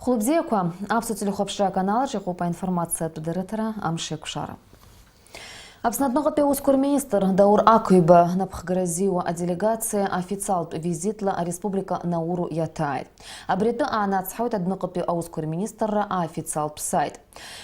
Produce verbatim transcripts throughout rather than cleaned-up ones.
Хәлыбзиақәа, аԥсуа телехәаԥшра аканалаҿ иҟоуп аинформациатә дырраҭара Амш еиқәшара. Аԥсны адәныҟатәи аусқәа рминистр Даур Ақәиба напхгара зиуа аделегациа официалтә визитла ареспублика Науру иаҭааит. Абри атәы аанацҳауеит адәныҟатәи аусқәа рминистрра аофициалтә саит.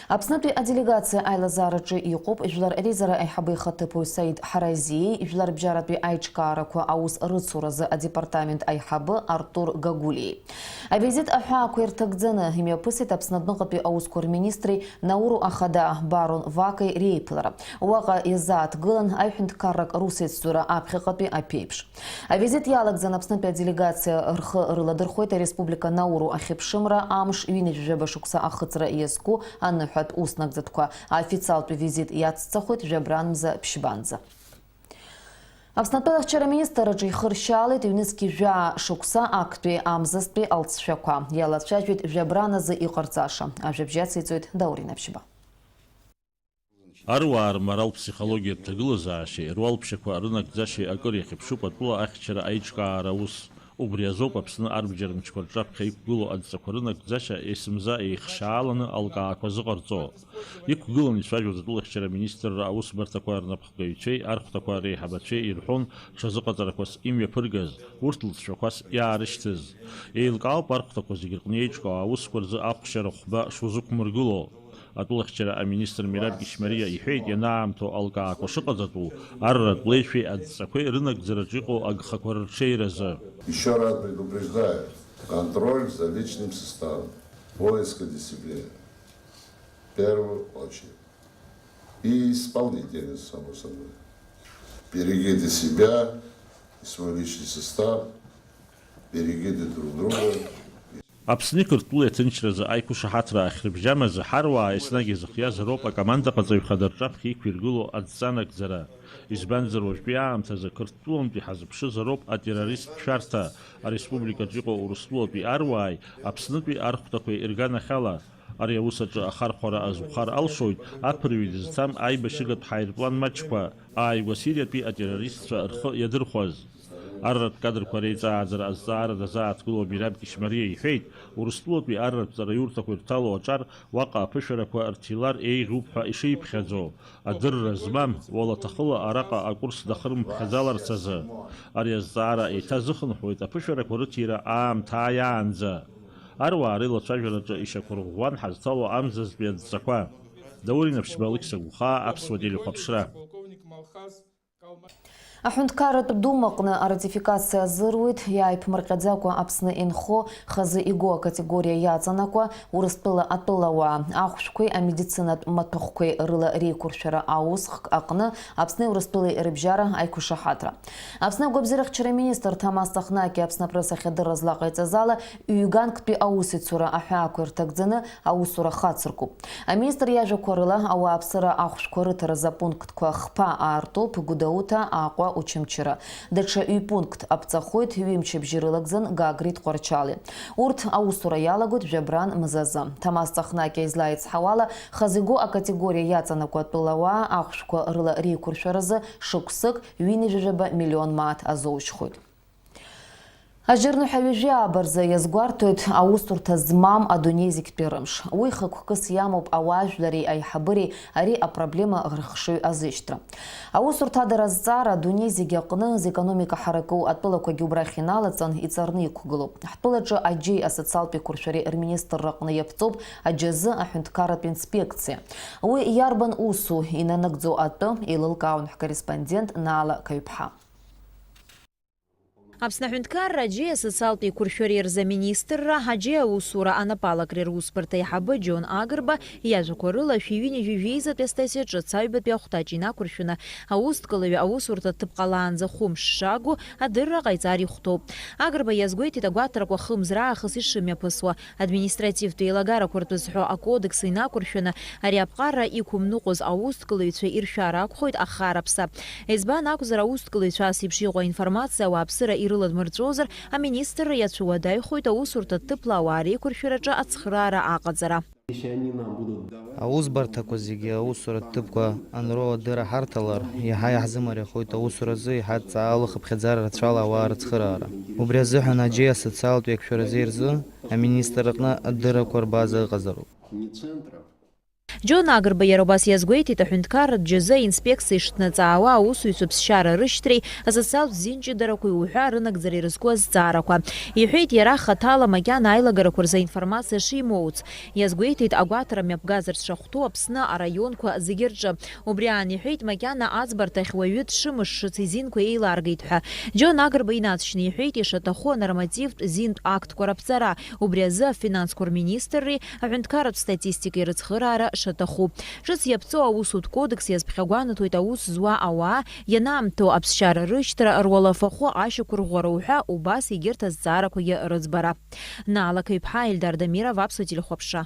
Аԥснытәи аделегациа аилазаараҿы иҟоуп Жәлар Реизара аиҳабы ихаҭыԥуаҩ Саид Ҳаразиеи, Жәларбжьаратәи аиҿкаарақәа аус рыцуразы адепартамент аиҳабы Артур Гагулиеи. Авизит аҳәаақәа ирҭагӡаны имҩаԥысит Аԥсны адәныҟатәи аусқәа рминистри Науру ахада Барон Вакеи реиԥылара. Уаҟа иазааҭгылан аҩҳәынҭқаррак русеицура аԥхьаҟатәи аԥеиԥш. Авизит иалагӡан Аԥснытәи аделегациа рхы рыладырхәеит ареспублика Науру ахьыԥшымра амш ҩынҩажәижәаба шықәса ахыҵра иазку аныҳәатә уснагӡатәқәа. Аофициалтә визит иацҵахоит жәабранмза ԥшьбанӡа. Аԥсны атәылахьчара аминистрраҿы ихыршьаалеит ҩнызқь жәаа шықәса актәи амзазтәи алҵшәақәа. Иалацәажәеит жәабран азы иҟарҵаша. Ажәабжь ациҵоит Даур Инаԥшьба. Аруаа рморалтә ԥсихологиатә ҭагылазаашьеи руалԥшьақәа рынагӡашьеи акыр иахьыԥшуп атәыла ахьчара аиҿкаара аус. Убри азоуп Аԥсны арбџьар мчқәа рҿаԥхьа иқәгылоу адҵақәа рынагӡашьа есымза еихшьааланы алкаақәа зыҟарҵо. Иқәгыланы ицәажәоз атәылахьчара аминистрра аусбарҭақәа рнапхгаҩцәеи архәҭақәа реиҳабацәеи ирҳәон ҽазыҟаҵарақәас имҩаԥыргаз, урҭ лҵшәақәас иаарышьҭыз. Еилкаауп архәҭақәа зегьы рҟны еиҿкаау аусқәа рзы ахәшьара хәба шузықәмыргыло. Атәылахьчара аминистр Мираб Кьышьмариа иҳәеит, ианаамҭоу алкаақәа шыҟаҵатәу, арратә леишәеи адҵақәеи рынагӡараҿы иҟоу агхақәа рырҽеиразы. Ещё раз предупреждаю, контроль за личным составом, поиска дисциплины, в первую очередь. И исполнительность, само собой. Берегите себя и свой личный состав, берегите друг друга. Аԥсни Қырҭтәылеи аҭынчразы аиқәышаҳаҭра ахьрыбжьамазы ҳаруаа еснагь изыхиаз роуп акомандаҟаҵаҩ хада рҿаԥхьа иқәиргыло адҵа нагӡара. Избанзар, уажәтәи аамҭазы Қырҭтәылантәи ҳазыԥшыз роуп атеррористтә шәарҭа, ареспубликаҿы иҟоу Урыстәылатәи аруааи Аԥснытәи архәҭақәеи рганахьала. Ари аус аҿы ахархәара азухар алшоит аԥырҩы дызҭам аибашьыгатә ҳаирплан маҷқәа, ааигәа Сириатәи атеррористцәа рхы иадырхәаз. Арратә кадрқәа реиҵааӡара азҵаара дазааҭгылоу Мираб Кьышьмариа иҳәеит, Урыстәылатәи арратә ҵараиурҭақәа ирҭало аҿар уаҟа аԥышәарақәа рҭилар еиӷьуп ҳәа ишиԥхьаӡо, адырра змам, уалаҭахыла араҟа акурс дахырмыԥхьаӡаларц азы. Ари азҵаара еиҭазыхынҳәуеит аԥышәарақәа рыҭира аамҭа ааиаанӡа. Аруаа реилацәажәараҿы ишьақәырӷәӷәан ҳазҭало амзазтәи адҵақәа. Даур Инаԥшьба, Алықьса Гәхаа, Аԥсуа телехәаԥшра. Аҳәынҭқарратә Думаҟны аратификациа азыруит иааиԥмырҟьаӡакәа Аԥсны инхо хазы игоу акатегориа иаҵанакуа Урыстәыла атәылауаа, ахәшәқәеи амедицинатә маҭәахәқәеи рыла реиқәыршәара аусхк аҟны Аԥсни Урыстәылеи рыбжьара аиқәышаҳаҭра. Аԥсны агәабзиарахьчара министр Ҭамаз Ҵахнаки Аԥсны апресс ахьадырра злаҟаиҵаз ала, ҩганктәи аусеицура аҳәаақәа ирҭагӡаны аусура хацыркуп. Аминистр иажәақәа рыла, ауааԥсыра ахәшәқәа рыҭаразы апунктқәа хԥа аартуп, Гәдоуҭа, Аҟәа, Очамчыра. Даҽа ҩ-пункт аԥҵахоит, ҩымчыбжьа рылагӡан Гагреи Тҟәарчали. Урҭ аусура иалагоит жәабран мзазы. Ҭамаз Ҵахнаки излаицҳауала, хазы игоу акатегориа иаҵанакуа атәылауаа ахәшәқәа рыла реиқәыршәаразы шықәсык ҩынҩажәижәаба миллион мааҭ азоужьхоит. Аџьарныҳәа ҩажәи ааба рзы иазгәарҭоит аусурҭа змам адунеи зегьтәи рымш. Уи хықәкыс иамоуп ауаажәлари аиҳабыреи ари апроблема ӷрыхшыҩ азышьҭра. Аусурҭа адара азҵаара адунеи зегьы аҟны зекономика ҳаракыу атәылақәагьы убрахь иналаҵан иҵарны иқәгылоуп. Ҳтәылаҿы аџьеи асоциалтә еиқәыршәареи рминистрра аҟны иаԥҵоуп аџьазы аҳәынҭқарратә инспекциа. Уи иарбан усу инанагӡоу атәы еилылкаауан ҳкорреспондент Наала Каҩԥҳа. Аԥсны аҳәынҭқарра аџьеи асоциалтә еиқәыршәареи рзы аминистрра аџьеи аусура анапалакреи русбарҭа аиҳабы Џьон Агрба иажәақәа рыла, шәи ҩынҩажәи жәеизатәи астатиа ҿыц аҩбатәи ахәҭаҷ инақәыршәаны, аусҭкылаҩы аусурҭа ҭыԥ ҟалаанӡа хәымш шагу адырра ҟаиҵар ихәҭоуп. Агрба иазгәеиҭеит агәаҭарақәа хымз раахыс ишымҩаԥысуа, административтә еилагарақәа ртәы зҳәо акодекс инақәыршәаны, ари аԥҟара иқәымныҟәоз аусҭкылаҩцәа иршәар акәхоит ахараԥса. Избан акәзар, аусҭкылаҩцәа ас еиԥш иҟоу аинформациа ауааԥсыра ирыладмырҵәозар, аминистрра иацәуадаҩхоит аусурҭа ҭыԥла ауаа реиқәыршәараҿы ацхыраара аҟаҵара. Аусбарҭақәа зегьы аусуратә ҭыԥқәа анроу адырра ҳарҭалар, иаҳа иаҳзымариахоит аусуразы иаҳа ҵаала хыԥхьаӡара рацәала ауаа рыцхыраара. Убри азыҳәан аџьеи асоциалтә еиқәшәаразы рзы Аминистр аҟны адыррақәа рбаза ыҟазароуп. Џьон Агрба иара убас иазгәеиҭеит, аҳәынҭқарратә џьазы аинспекциа ишҭнаҵаауа аусуҩцәа ԥсшьара рышьҭреи асоциалтә зинҷыдарақәеи уҳәа рынагӡара ирызку азҵаарақәа. Иҳәеит, иара хаҭала макьана аилагарақәа рзы аинформациа шимоуц. Иазгәеиҭеит, агәаҭара мҩаԥгазар дшахәҭоу Аԥсны араионқәа зегьы рҿы. Убри аан иҳәеит, макьана аӡбарҭахь уаҩы дшымышшыц изинқәа еиларгеит ҳәа. Џьон Агрба инаҵшьны иҳәеит, ишаҭаху анормативтә зинтә актқәа раԥҵара, убри азы афинансқәа рминистрреи аҳәынҭқарратә статистикеи рыцхыраара шаҭаху. Ҿыц иаԥҵоу аусутә кодекс иазԥхьагәанаҭоит аус зуа ауаа ианаамҭоу аԥсшьара рышьҭра, руалафахәы ашьақәырӷәӷәара уҳәа убас егьырҭ азҵаарақәагьы рыӡбара. Наала Қаҩԥҳа, Ельдар Дамиров, Аԥсуа телехәаԥшра.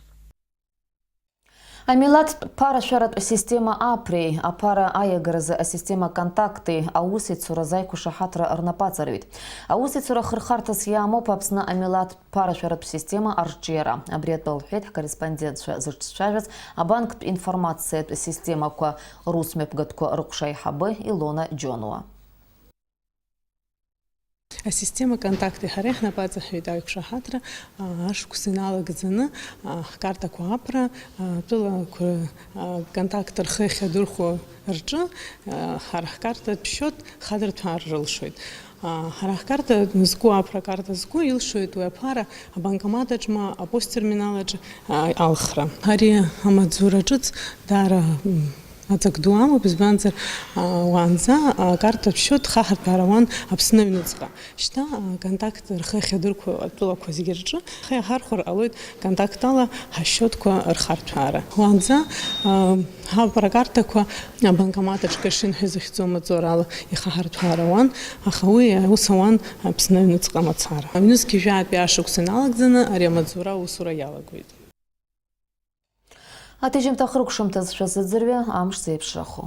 Амилаҭтә ԥарашәаратә система Апреи аԥара аиагаразы асистема Контакти аусеицуразы аиқәшаҳаҭра рнапаҵарҩит. Аусеицура хырхарҭас иаамоуп Аԥсны амилаҭтә ԥарашәаратә система арҿиара. Абри атәы лҳәеит ҳкорреспондентцәа зыҿцәажәаз абанктә информациатә системақәа русмҩаԥгатәқәа рыҟәша аиҳабы Илона Џьонуа. Асистема Контакти ҳареи ҳнапы аҵаҳәеит аиқәшаҳаҭра, а, ашықәс иналагӡаны, а, ҳкартақәа аԥра, а, атәылақәа, а, Контакт рхы иахьадырхәо рҿы, а, ҳара ҳкартатә счет хадырҭәаар рылшоит. А, ҳара ҳкарта зку, аԥра карта зку илшоит уи аԥара абанкомат аҿы ма апостерминал аҿы, а, алхра. Ари амаҵзура ҿыц даара, м, Аҵак ду амоуп, избанзар, а, уаанӡа, а, акартатә счет хы ҳарҭәаара ауан Аԥсны аҩныҵҟа. Шьҭа, а, Контакт рхы ахьадырқәо атәылақәа зегьы рҿы ҳхы иаҳархәар ҟалоит Контакт ала ҳашьчиотқәа рхарҭәаара. Уаанӡа, а, ҳаԥра картақәа абанкомат аҿы кашин ҳәа изыхьӡу амаҵурала ихы ҳарҭәаара ауан, аха уи аус ауан Аԥсны аҩныҵҟа мацара. Аҩнызқь жәаатәи ашықәс иналагӡаны ари амаҵзура аусура иалагоит. Аҭыжьымҭа хыркәшамҭаз шәазыӡырҩы амш зеиԥшрахо.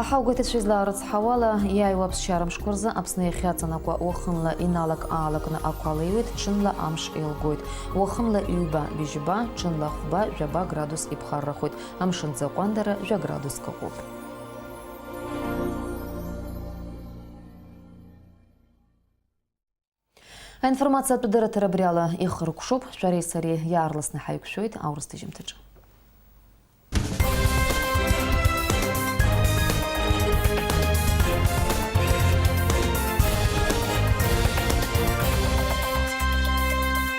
Аҳауагәаҭацәа излаарыцҳауала, иааиуа аԥсшьара мшқәа рзы Аԥсны иахьаҵанакуа уахынла иналак-аалакны ақәа леиуеит, ҽынла амш еилгоит. Уахынла ҩба, быжьба, ҽынла хәба, жәаба градус иԥхаррахоит, амшынӡы аҟәандара жәа градуск ыҟоуп. Аинформациатә дырраҭара абри ала ихыркәшоуп, шәареи сареи иаарласны ҳаиқәшәоит аурыс ҭыжьымҭаҿы.